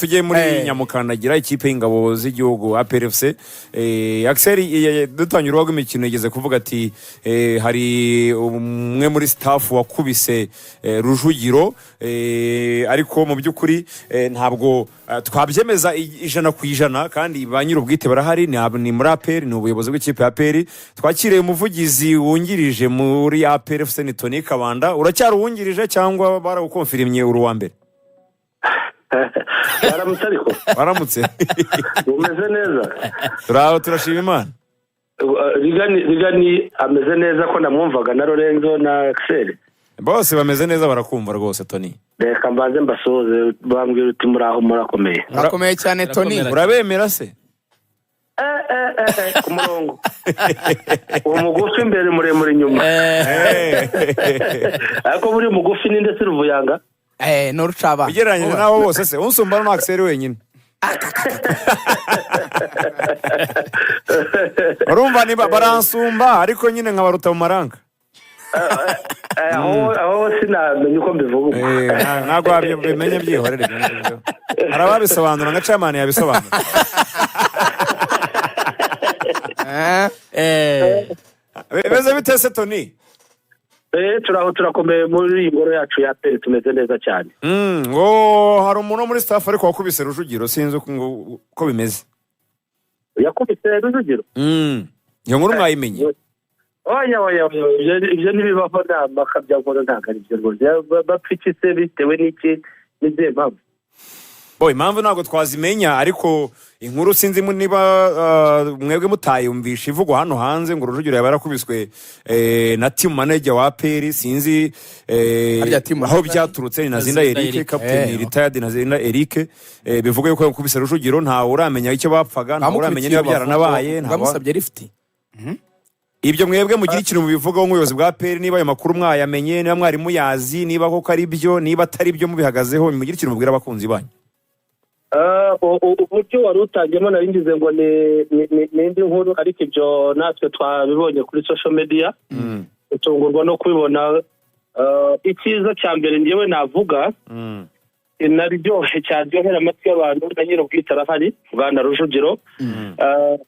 Tujye muri Nyamukandagira, ikipe y'ingabo z'igihugu APR FC. Axel, dutangira urubuga rw'imikino, yigeze kuvuga ati hari umwe muri staff wakubise Rujugiro, ariko mu by'ukuri ntabwo twabyemeza 100%, kandi ba nyir'ubwite barahari, ni muri APR, ni ubuyobozi bw'ikipe ya APR. Twakiriye umuvugizi wungirije muri APR FC, ni Tony Kabanda. Uracyari uwungirije cyangwa barawukonfirimye uri uwa mbere? Baramutse ariko. Waramutse. Umeze neza? Turaho, turashima Imana. Rigani, Rigani ameze neza ko namwumvaga, na Lorenzo na Axel? Bose bameze neza, barakumva rwose, Tony. Reka mbanze mbasuhuze, bambwira uti muraho, murakomeye? Murakomeye cyane, Tony. Murakomera. Urabemera se? Eh, eh, eh, eh, ku murongo, uwo mugufi imbere, muremure inyuma. Ariko buri mugufi ni ndetse ruvuyanga. Ni urucabana. Ugereranyije n'abo bose se, unsumba no Axel wenyine, urumva niba baransumba, ariko nyine nkabaruta mu maranka. Aho sinamenya uko mbivuga. Ntabwo wabimenya, byihorere ibyo ngibyo. Hari ababisobanura, nka chairman yabisobanura. Bimeze bite se, Tony? Turaho, turakomeye muri iyi ngoro yacu ya APR, tumeze neza cyane. Ngo hari umuntu wo muri staff ariko wakubise Rujugiro, sinzi uko bimeze. Yakubise Rujugiro? Iyo nkuru mwayimenye? Oya, oya, oya, ibyo ntibibaho, nta makabyankuru, ntabwo ari byo rwose. Bapfa iki se? Bitewe n'iki? N'izihe mpamvu? Bo impamvu ntabwo twazimenya, ariko inkuru sinzi niba mwebwe mutayumvisha, ivugwa hano hanze ngo Rujugiro yaba yarakubiswe na team manager wa APR, sinzi Harya team aho manager? byaturutse. Ni Nazinda Nazinda Eric. Eric. Captain retired Nazinda Eric. Bivuga yuko yakubise Rujugiro, ntawe uramenya icyo bapfaga, ntawe uramenya niba byaranabaye, Bamusabye lifuti. Ibyo mwebwe mugira ikintu mubivugaho nk'ubuyobozi bwa APR, niba ayo makuru mwayamenye, niba mwari muyazi, niba koko ari byo, niba atari byo mubihagazeho, mugire ikintu mubwira abakunzi banyu. Uburyo wari utangiyemo nari ngize ngo ni indi nkuru, ariko ibyo natwe twabibonye kuri social media, dutungurwa no kubibona. Icyiza cya mbere ngewe navuga naryoshye, cyaryohera amatwi y'abantu, na nyir'ubwite arahari, Bwana Rujugiro.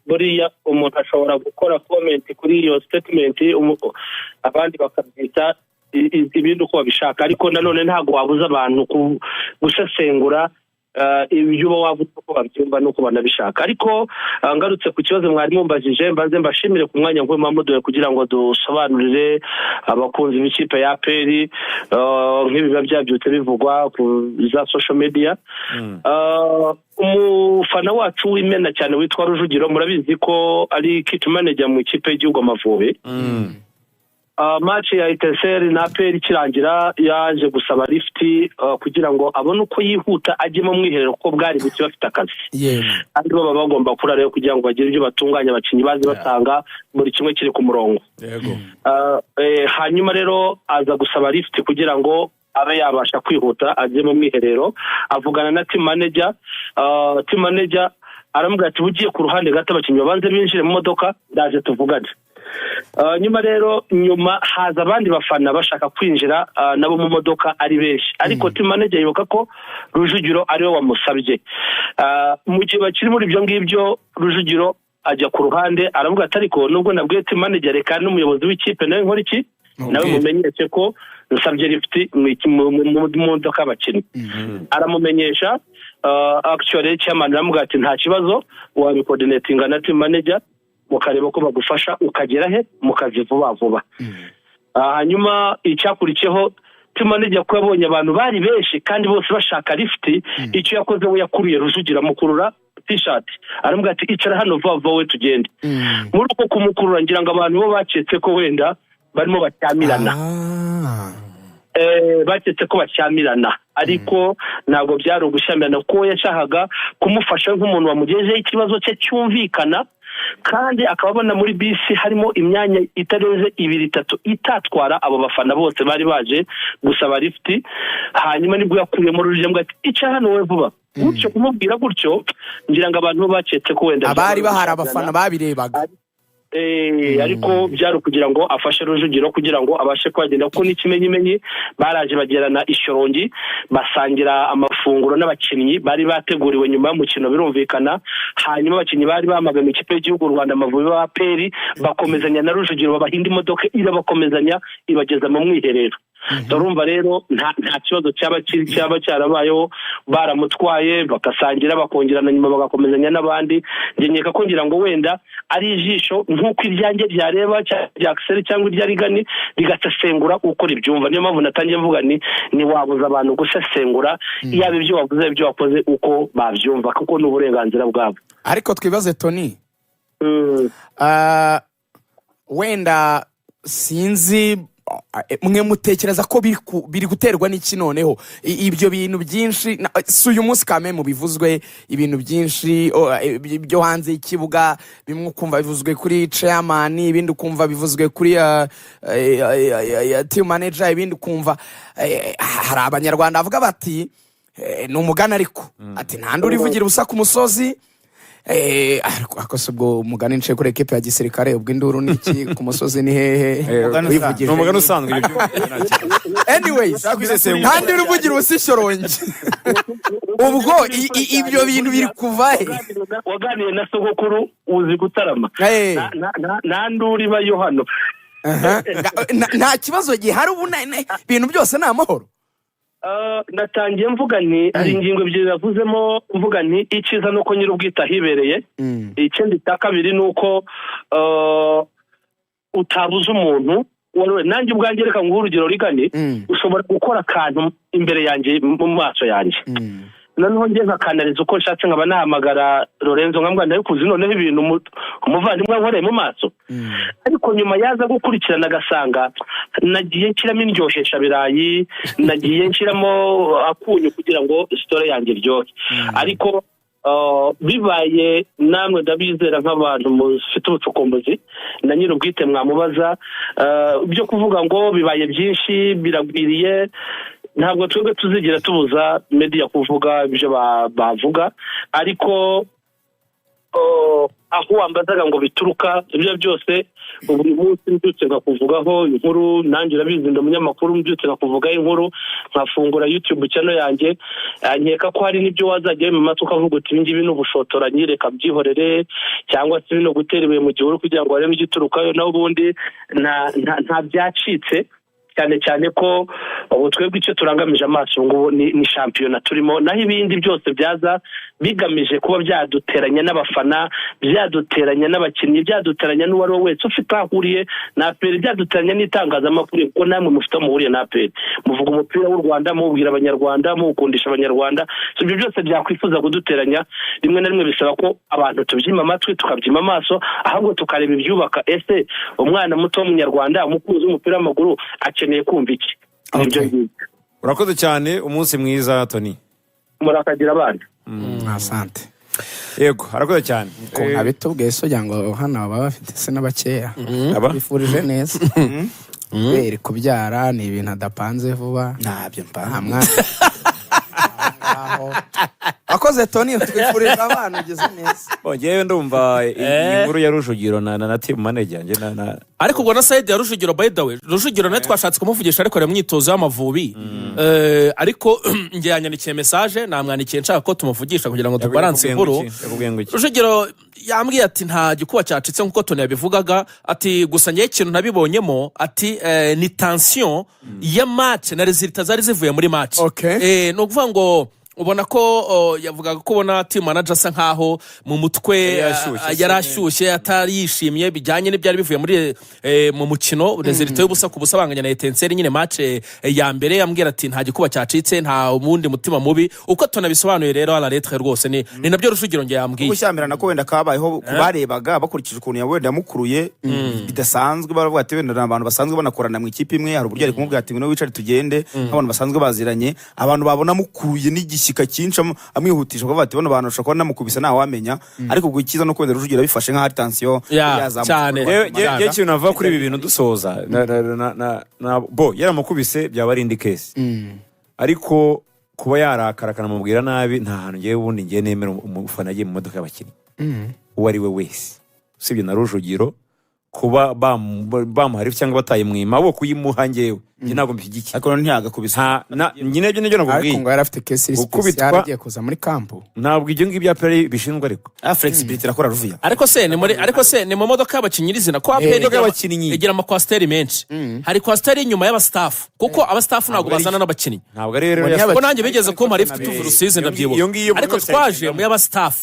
Buriya umuntu ashobora gukora comment kuri iyo statement, abandi bakabyita ibindi uko babishaka, ariko nanone ntabwo wabuza abantu gusesengura ibyo uba wavuze uko babyumva n'uko banabishaka. Ariko ngarutse ku kibazo mwari mumbajije, mbanze mbashimire ku mwanya nk'uyu muduhe kugira ngo dusobanurire abakunzi b'ikipe ya APR nk'ibi biba byabyutse bivugwa ku za social media. Umufana wacu w'imena cyane witwa Rujugiro, murabizi ko ari kit manager mu ikipe y'igihugu Amavubi. Match ya Etincelles na APR ikirangira, yaje gusaba lifuti kugira ngo abone uko yihuta ajye mu mwiherero, kuko bwari buke, bafite akazi, kandi bo baba bagomba kurara kugira ngo bagire ibyo batunganya, abakinnyi bazi basanga buri kimwe kiri ku murongo. Hanyuma rero aza gusaba lifuti kugira ngo abe yabasha kwihuta ajye mu mwiherero. Avugana na team manager. Team manager aramubwira ati: "Ugiye ku ruhande gato, abakinnyi babanze binjire mu modoka, ndaje tuvugane." Nyuma rero, nyuma haza abandi bafana bashaka kwinjira nabo mu modoka ari benshi, ariko team manager yibuka ko Rujugiro ariwe wamusabye. Mu gihe bakiri muri ibyo ngibyo, Rujugiro ajya ku ruhande, aravuga ati: "Ariko nubwo nabwiye team manager, reka n'umuyobozi w'ikipe nawe nkora iki, nawe mumenyeshe ko nsabye lifuti mu modoka y'abakinnyi." Aramumenyesha. Actually chairman aramubwira ati: "Nta kibazo, wabikoordinatinga na team manager mukareba ko bagufasha ukagera he mu kazi vuba vuba." Hanyuma icyakurikiyeho, team manager ko yabonye abantu bari benshi kandi bose bashaka lifuti, icyo yakoze we yakuriye Rujugira, amukurura t-shirt, aramubwira ati: "Icara hano vuba vuba we, tugende." Muri uko kumukurura, ngira ngo abantu bo baketse ko wenda barimo bashyamirana. Baketse ko bashyamirana, ariko ntabwo byari ugushyamirana, kuko we yashakaga kumufasha nk'umuntu wamugejeho ikibazo cye cyumvikana, kandi akaba abona muri bisi harimo imyanya itarenze ibiri, itatu, itatwara abo bafana bose bari baje gusaba lifuti. Hanyuma nibwo yakuyemo Rujugiro ngo ati: "Icara hano wowe vuba." Gutyo kumubwira gutyo, ngira ngo abantu bo baketse ko wenda abari bahari, abafana babirebaga. Ariko byari ukugira ngo afashe Rujugiro kugira ngo abashe kuhagenda, kuko n'ikimenyimenyi baraje bagerana i Shyorongi, basangira amafunguro n'abakinnyi bari bateguriwe nyuma y'umukino, birumvikana. Hanyuma abakinnyi bari bamagaye mu ikipe y'igihugu Rwanda Amavubi ba APR bakomezanya na Rujugiro, babaha indi modoka irabakomezanya ibageza mu mwiherero. Urumva rero nta kibazo cyaba cyarabayeho, baramutwaye bagasangira, bakongerana, nyuma bagakomezanya n'abandi. Njye nkeka ko ngira ngo wenda ari ijisho nk'uko iryanjye ryareba, rya Axel cyangwa irya Rigani, rigasesengura uko ribyumva. Niyo mpamvu natangiye mvuga ni ntiwabuza abantu gusesengura, yaba ibyo wavuze, ibyo wakoze, uko babyumva, kuko ni uburenganzira bwabo. Ariko twibaze, Tony. Wenda sinzi, mwe mutekereza ko biri guterwa n'iki? Noneho ibyo bintu byinshi si uyu munsi kame mu bivuzwe, ibintu byinshi byo hanze y'ikibuga, bimwe ukumva bivuzwe kuri chairman, ibindi ukumva bivuzwe kuri team manager, ibindi ukumva hari Abanyarwanda bavuga bati ni umugani ariko ati nta nduru ivugira ubusa ku musozi. Ariko se ubwo umugani nciye kuri ekipe ya gisirikare, ubwo induru ni iki ku musozi, ni hehe? Umugani Wivugije. Ni umugani usanzwe, ibyo nta kibazo. Anyways, kwisesengura. nta nduru ivugira ubusa ishyorongi. Ubwo ibyo bintu biri kuva he? Waganiye na sogokuru uzi gutarama. Nta nduru ibayo hano. Aha. Nta kibazo gihari ubu, ibintu byose ni amahoro. Natangiye mvuga nti hari ingingo ebyiri navuzemo, mvuga nti icyiza ni uko nyir'ubwite ahibereye, ikindi cya kabiri ni uko utabuza umuntu uwo ari we. Nanjye ubwanjye, reka nguhe urugero rigani. Ushobora gukora akantu imbere yanjye, mu maso yanjye, noneho njye nkakanariza uko nshatse, nkaba nahamagara Lorenzo nkamubwira ndabikuzi, noneho ibintu umuvandimwe wankoreye mu maso. Ariko nyuma yaza gukurikirana agasanga nagiye nshyiramo indyoheshabirayi, nagiye nshyiramo akunyu kugira ngo story yanjye iryohe. Ariko bibaye namwe, ndabizera nk'abantu mufite ubucukumbuzi, na nyir'ubwite mwamubaza. Byo kuvuga ngo bibaye byinshi biragwiriye, ntabwo twebwe tuzigera tubuza media kuvuga ibyo bavuga. Ariko aho wambazaga ngo bituruka, ibyo byose, buri munsi mbyutse nkakuvugaho inkuru, nanjye urabizi ndi umunyamakuru, mbyutse nkakuvugaho inkuru, nkafungura YouTube channel yanjye, nkeka ko hari n'ibyo wazajya mu matwi ukavuga uti ibi ngibi ni ubushotoranyi, reka byihorere, cyangwa se bino gutera ibuye mu gihuru kugira ngo barebe igiturukayo. Naho ubundi nta byacitse, cyane cyane ko ubu twebwe icyo turangamije amaso ubu ngubu ni shampiyona turimo. Naho ibindi byose byaza bigamije kuba byaduteranya n'abafana, byaduteranya n'abakinnyi, byaduteranya n'uwo ari we wese ufite aho ahuriye na APR, byaduteranya n'itangazamakuru, kuko namwe mufite aho muhuriye na APR, muvuga umupira w'u Rwanda, muwubwira Abanyarwanda, muwukundisha Abanyarwanda. So ibyo byose byakwifuza kuduteranya, rimwe na rimwe bisaba ko abantu tubyima amatwi, tukabyima amaso, ahubwo tukareba ibyubaka. Ese umwana muto w'Umunyarwanda, umukunzi w'umupira w'amaguru, akeneye kumva iki? Nibyo ngibyo. Urakoze cyane, umunsi mwiza, Tony. Murakagira abana. Asante. Yego, arakoze cyane. Ko nkabitubwiye so kugira ngo hano baba bafite se n'abakeya. Aba? Bifurije neza. Kubera kubyara ni ibintu adapanze vuba. Ntabyo Nta mpanga. mwana aho. Wakoze Tony, twifurije abana, ugeze neza. Bo, njyewe ndumva iyi nkuru ya Rujugiro na team manager njye na Ariko ubwo na side ya Rujugiro, by the way, Rujugiro nawe twashatse kumuvugisha ariko ari mu myitozo y'Amavubi. Ariko njye yanyandikiye message, namwandikiye nshaka ko tumuvugisha kugira ngo tubalance inkuru. Yakubwiye ngo iki? Rujugiro yambwiye ati nta gikuba cyacitse nk'uko Tony yabivugaga, ati gusa ngewe ikintu nabibonyemo, ati ni tension ya match na résultat zari zivuye muri match. Ni ukuvuga ngo ubona ko yavugaga ko ubona team manager asa nkaho mu mutwe Yari ashyushye. Yari ashyushye, atari yishimye bijyanye n'ibyari bivuye muri mu mukino, résultat y'ubusa ku busa banganya na Etincelles nyine match ya mbere. Yambwira ati nta gikuba cyacitse, nta wundi mutima mubi. Uko tunabisobanuye rero à la lettre rwose ni nabyo Rujugiro nge yambwiye. Gushyamirana ko wenda kabayeho ku barebaga bakurikije ukuntu wenda yamukuruye bidasanzwe, baravuga ati wenda ni abantu basanzwe banakorana mu ikipe imwe, hari uburyo ari kumubwira ati ngwino wicare tugende nk'abantu basanzwe baziranye. Abantu babona amukuruye n'igishyika cyinshi, amwihutisha, bakavuga ati bano bantu bashobora kuba namukubise, ntawamenya. Ariko ubwo icyiza nuko wenda Rujugira bifashe nk'aho ari tension yazamutse. Cyane. Yewe, ikintu navuga kuri ibi bintu dusoza, na bo yaramukubise byaba ari indi case, ariko kuba yarakara akanamubwira nabi, nta hantu ngewe ubundi ngewe nemera umufana agiye mu modoka y'abakinnyi uwo ari we wese, usibye na Rujugiro. Kuba bamuha lift cyangwa batayimwima, bo kuyimuha, ngewe njye ntabwo mbishyigikiye. Ariko none ntiyagakubiswe. Nta na nyine, ibyo nibyo Ariko nakubwiye. ngo yari afite case Gukubitwa- spéciale, agiye kuza muri camp. Ntabwo ibyo ngibyo APR bishinzwe, ariko Ah, flexibility irakora, Ruvuya. Ariko se ni mu modoka y'abakinnyi nyirizina ko APR Imodoka y'abakinnyi. igira amacoaster menshi? Hari coaster inyuma y'abastaff, kuko abastaff ntabwo bazana n'abakinnyi. Ntabwo ari rero Ngo ni Ko y'abakinnyi. nanjye bigeze kumpa lift tuva Rusizi, ndabyibuka. Iyo ngiyo buri Ariko wese twaje ayigendamo. mu y'abastaff,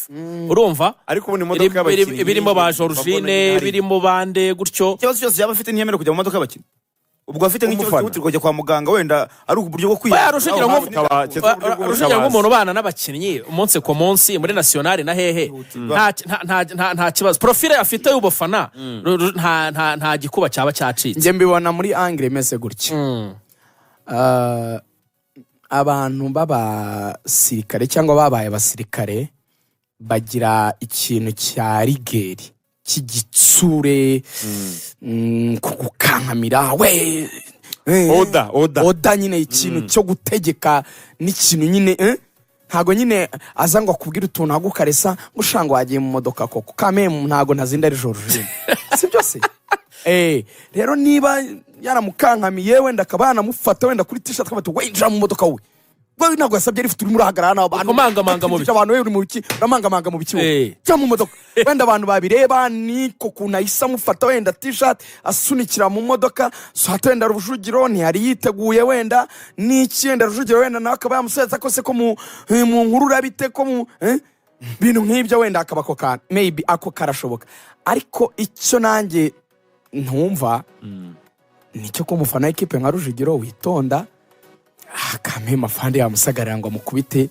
urumva? Ariko ubundi imodoka y'abakinnyi Birimo ba mbona Georgine, hari- birimo bande gutyo. Ikibazo cyose yaba afite, ntiyemerewe kujya mu modoka y'abakinnyi. Ubwo afite nk'ikibazo Umufana. cyihutirwa kujya kwa muganga, wenda ari uburyo bwo Oya, Rujugira uburyo bw'ubutabazi. Rujugira nk'umuntu ubana n'abakinnyi umunsi ku munsi muri nationale na hehe, nta kibazo profile afite y'ubufana, nta gikuba cyaba cyacitse. Njye mbibona muri angle imeze gutya. Ah, abantu b'abasirikare cyangwa babaye abasirikare bagira ikintu cya rigueur, cy'igitsure, kugukankamira we Order, order. Order nyine, ikintu cyo gutegeka n'ikintu nyine, Ntago nyine aza ngo akubwire utuntu agukaresa ngo ushanga wagiye mu modoka koko kamemu. Ntago ntazinda ari Georgine, si byo se? Rero niba yaramukankamiye, wenda akaba yanamufata wenda kuri t-shirt, akaba winjira mu modoka, we we ntabwo yasabye lift, urimo urahagarara n'abo bantu. Ukumangamanga mu biki? Abantu, we uri mu biki? Uramangamanga mu biki wowe? Jya mu modoka. Wenda abantu babireba niko kuntu ahise amufata wenda t-shirt, asunikira mu modoka. Swata wenda Rujugiro ntiyari yiteguye, wenda n'iki, wenda Rujugiro wenda nawe akaba yamusubiza ko se ko mu nkuru urabite ko mu bintu nk'ibyo, wenda akaba ako kantu, maybe ako karashoboka. Ariko icyo nanjye ntumva nicyo ko umufana w'ikipe nka Rujugiro witonda, kameme afande yamusagarira ngo amukubite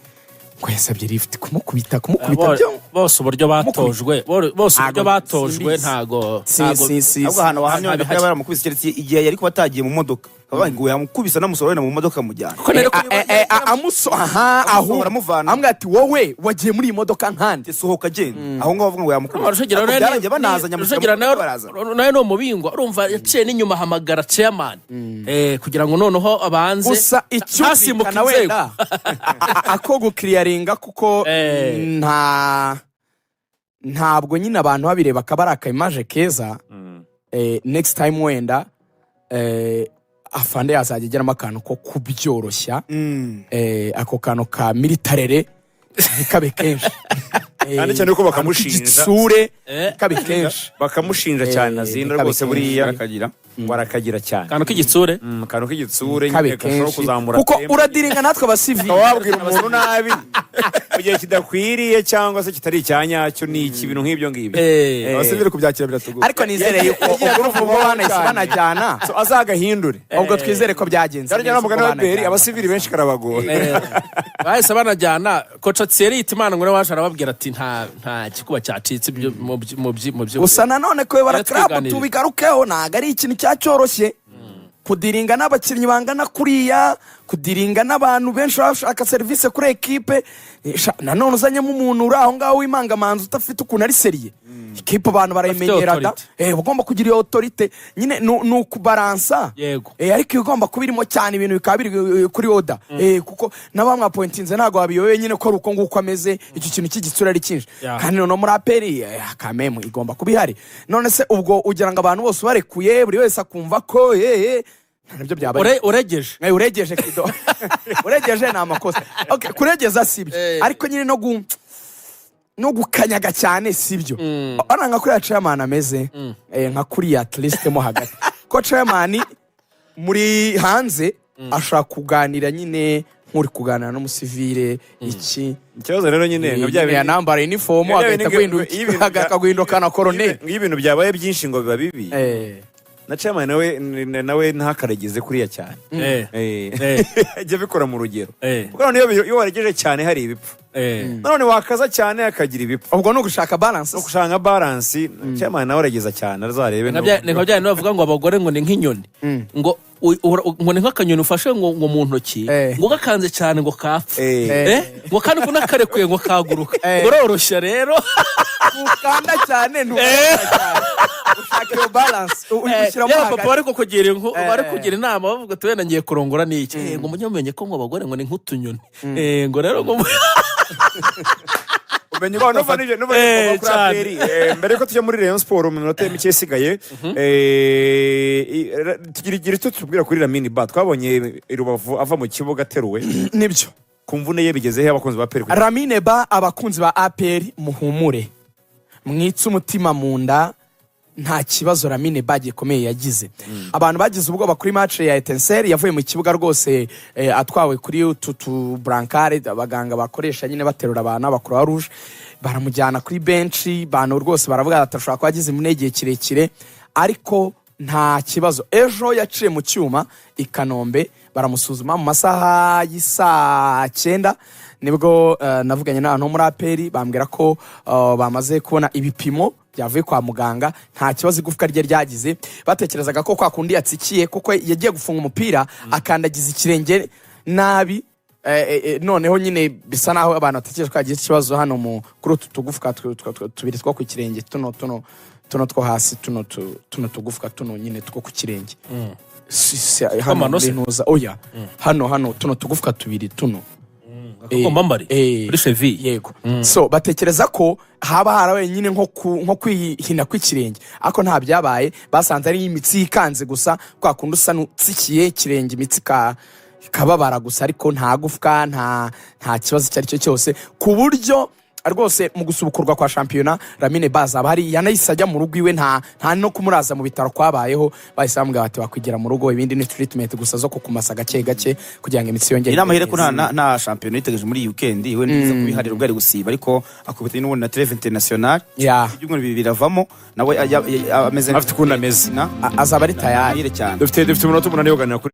ngo yasabye lift, kumukubita, kumukubita byo Bose uburyo batojwe, bose uburyo Ntago batojwe, simbizi. ntago Si ntago si si. Ahubwo ahantu wahamya wenda ko Ntabihari. yaba yaramukubise, keretse igihe yari kuba atagiye mu modoka, akavuga ngo yamukubise anamusohora wenda mu modoka amujyana. Kuko nari Amuso aha aho Amusohora, amuvana. amubwira ati: "Wowe wagiye muri iyi modoka nkande." "Sohoka, agenda aho ngaho", bavuga ngo yamukubise. Rujugira Ariko byarangiye banazanye amushyira Rujugira mu nawe modoka, baraza. Nawe ni umubingwa, urumva yaciye n'inyuma ahamagara chairman, kugira ngo noneho abanze Gusa ntasimbuke icyumvikana inzego. wenda ako gukiriyaringa kuko ntabwo nyine abantu babireba akaba ari aka image keza. Next time wenda afande yazajya ageramo akantu ko kubyoroshya, ako kantu ka militarere ntikabe kenshi. Cyane cyane ko bakamushinja. Igitsure ntikabe kenshi. Bakamushinja cyane, azinda ntikabe rwose kenshi. buriya Akagira ngo arakagira cyane. Akantu k'igitsure. Akantu k'igitsure Ntikabe nyine gashobora kenshi kuzamura kuko tempo. uradiringa natwe abasivili. Ukaba wabwira umuntu nabi mu gihe kidakwiriye cyangwa se kitari icya nyacyo, ni iki, ibintu nk'ibyo ngibyo. Abasivili kubyakira biratugora. Ariko nizere yuko ubwo ubwo banahise banajyana. So, azagahindure. Ubwo twizere ko byagenze Cyane cyane neza, umugani ubwo wa Beri, banajyana. abasivili benshi karabagora. Bahise banajyana. Coach Thierry Hitimana ngo nawe waje arababwira ati nta gikuba cyacitse, ibyo mu byo Gusa nanone kuyobora Rero club, twiganirire. tubigarukeho, ntabwo ari ikintu cyacyoroshye kudiringa n'abakinnyi bangana kuriya, kudiringa n'abantu benshi baba bashaka serivisi kuri ekipe. Nanone uzanyemo umuntu uri aho ngaho w'imangamanzi, udafite ukuntu ari sérieux, ikipe abantu barayimenyera da. Autorité. Uba ugomba kugira iyo autorité nyine, ni ukubaransa. Ariko iyo ugomba kuba irimo cyane, ibintu bikaba biri kuri order, kuko n'abamwapointinze ntabwo babiyobewe nyine ko ari uko nguko ameze, icyo kintu cy'igitsure ari cyinshi. Kandi noneho muri APR, kamemu igomba kuba ihari. None se ubwo ugira ngo abantu bose ubarekuye, buri wese akumva ko nabyo byaba Uregeje. Uregeje kido, uregeje ni amakosa. Okay, kuregeza si byo, ariko nyine no gukanyaga cyane si byo. Urabona nka kuriya chairman ameze, nka kuriya at least mo hagati, ko chairman muri hanze ashobora kuganira nyine nk'uri kuganira n'umusivile iki. Ikibazo rero nyine nka bya bindi Yanambara inifomu Bya agahita bindi iyo ibintu akaguhinduka na koroneri. Iyo ibintu byabaye byinshi ngo biba bibi. Na chairman nawe ntakaregeze kuriya cyane. Ajya abikora mu rugero, kuko noneho iyo waregeje cyane hari ibipfu, nanone wakaza cyane akagira ibipfu. Ubwo ni ugushaka balance. No gushaka balance. Chairman nawe aregeza cyane, azarebe. Ni nka bya bindi bavuga ngo abagore ngo ni nk'inyoni, ngo ngo ni nk'akanyoni ufashe ngo mu ntoki, ngo gakanze cyane ngo kapfa, ngo kandi ngo nakarekuye ngo kaguruka. Uroroshya rero. Ntukanda cyane, ntukanda cyane, ushaka iyo balance ushyiramo Yaba papa hagati. bari kukugira bari kugira inama, bavuga ati wenda ngiye kurongora n'iki, ngo mujye mumenye ko ngo abagore ngo ni nk'utunyoni, ngo rero ngo Umenye ko Numva numva nibyo kuri Cyane. APR. Mbere yuko tujya muri Rayon Sport mu minota mike isigaye, tugira igira icyo tubwira kuri Lamine Ba. Twabonye i Rubavu ava mu kibuga ateruwe. Nibyo. Ku mvune ye bigeze he, abakunzi ba APR? Lamine Ba, abakunzi ba APR muhumure, mwitse umutima mu nda, nta kibazo Lamine Ba gikomeye yagize. Abantu bagize ubwoba kuri match ya Etincelle, yavuye mu kibuga rwose atwawe kuri utu tu brancard abaganga bakoresha nyine baterura abantu, aba Croix Rouge, baramujyana kuri benshi. Bantu rwose baravuga ati ashobora kuba agize imvune igihe kirekire, ariko nta kibazo. Ejo yaciye mu cyuma i Kanombe, baramusuzuma mu masaha y'isaa 9. Nibwo navuganye n'abantu bo muri APR, bambwira ko bamaze kubona ibipimo byavuye kwa muganga, nta kibazo igufwa rye ryagize. Batekerezaga ko kwa kundi yatsikiye, kuko yagiye gufunga umupira akandagiza ikirenge nabi, noneho nyine bisa naho abantu batekereje ko yagize ikibazo hano kuri utu tugufwa tubiri two ku kirenge, tuno two hasi, tuno tugufwa tuno nyine two ku kirenge. Hano Amano se? muri ntuza, oya, hano tuno tugufwa tubiri tuno. Akagombambari? Kuri cheville? Yego. So batekereza ko haba harabaye nyine nko kwihina kw'ikirenge, ariko nta byabaye. Basanze ari imitsi yikanze gusa, kwa kundi usa n'utsikiye ikirenge, imitsi ikababara gusa, ariko nta gufwa, nta kibazo icyo ari cyo cyose, ku buryo rwose mu gusubukurwa kwa shampiyona Lamine Ba azaba hari. Yanahise ajya mu rugo iwe, nta no kumuraza mu bitaro kwabayeho. Bahise bamubwira bati wakwigira mu rugo, ibindi ni treatment gusa zo kukumasa gake gake kugira ngo imitsi yongere Inama imere here ko nta neza. nta shampiyona yitegereje muri iyi weekend, we ntiza kubiharira ubwo ari gusiba, ariko akubita n'ubundi na trêve internationale. Ibyumweru 2 biravamo, nawe ameze Afite ukuntu ameze. Na Azaba ari tayari. amahire cyane. Dufite umunota 8 yo kuganira kuri